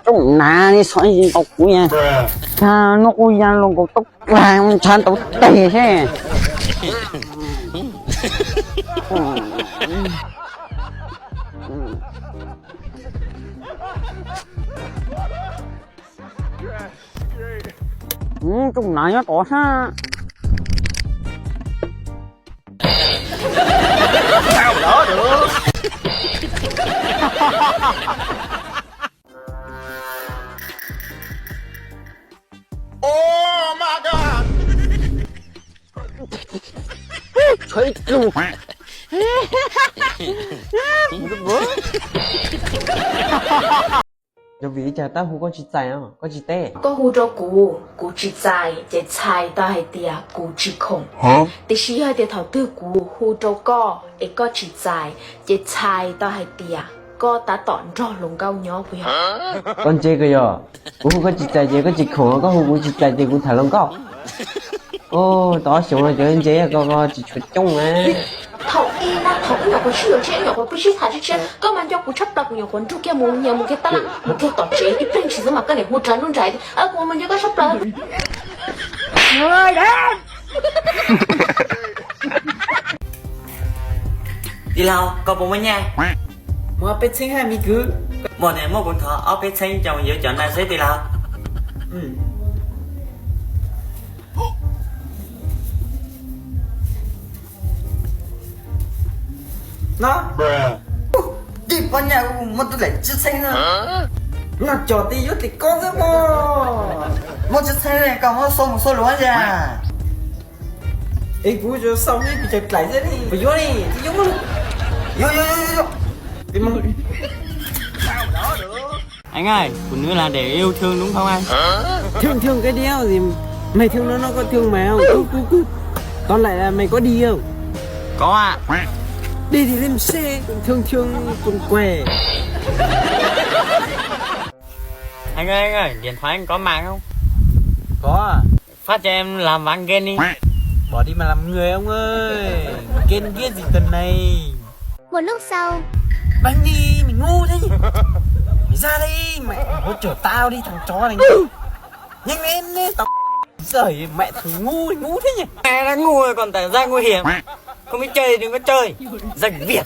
Tus nav ne, xov tsis tau kuv ya. Noj kuj ya los nkaus tau, ntshav ntau tes seb. Tus nav nyob tod sab. Yog vim li cas tab hu koj tsis txais, koj tsis teb? Koj hu rau kuv, kuv tsis txais, ces txhais tau hais tias kuv tsis khoom. Tiam sis yog hais tias thaum twg kuv hu rau koj es koj tsis txais, ces txhais tau hais tias koj tab tom nrog hluas nkauj nyob puas yog? Koj ntse koj yog, kuv hu koj tsis txais ces koj tsis khoom, koj hu kuv tsis txais ces kuv tham hluas nkauj. Tau ob xyoos no cov ntse ko tsis tshua coob na. Thaum ub na, thaum ub nyuam qhuav sib yuav tsis, nyuam qhuav pw sib tham tsis tsis, koj mas nco kuv tshaj plaws, kuv nyuam qhuav nrug kiag mus nyias mus kiag tab laj mus kiag tom tsev ib pliag ntsis xwb mas koj niam hu ras nruj nraim, kuv mas nco koj tshaj plaws. Tij laug, koj puas muaj nyiaj? Muaj ob peb txheeb hab me kwv. Muaj ne, muab kuv thov ob peb txheeb coj mus yuav cov nais seb tij laug. No, tij poj niam, muaj tub laim tsib txheeb na. Noj cov tij yuav tij koj xwb mog. Muaj tsib txheeb koj muab xauj mus xauj luag yam. Es kuv yuav xauj neb pes tsawg dlaim xwb ne, puas yuav ne, tij yuav. Yuav, yuav, yuav, yuav. Anh ơi, phụ nữ là để yêu thương đúng không anh? Thương thương cái đéo gì, mày thương nó, nó có thương mày không? Cút, cút, cút. Tóm lại là mày có đi không? Có ạ. Đi thì lên xe, thường thường còn què. Anh ơi, anh ơi, điện thoại anh có mạng không? Có à? Phát cho em làm ván game đi. Bỏ đi mà làm người ông ơi. Game giết gì tuần này. Một lúc sau. Đánh đi, mày ngu thế nhỉ? Mày ra đây, mày hỗ trợ tao đi thằng chó này. Nhanh lên, lên, tao giỏi mẹ thằng ngu, ngu thế nhỉ? Mày đang ngu rồi còn tỏ ra nguy hiểm. Không biết chơi đừng có chơi. Danh Việt.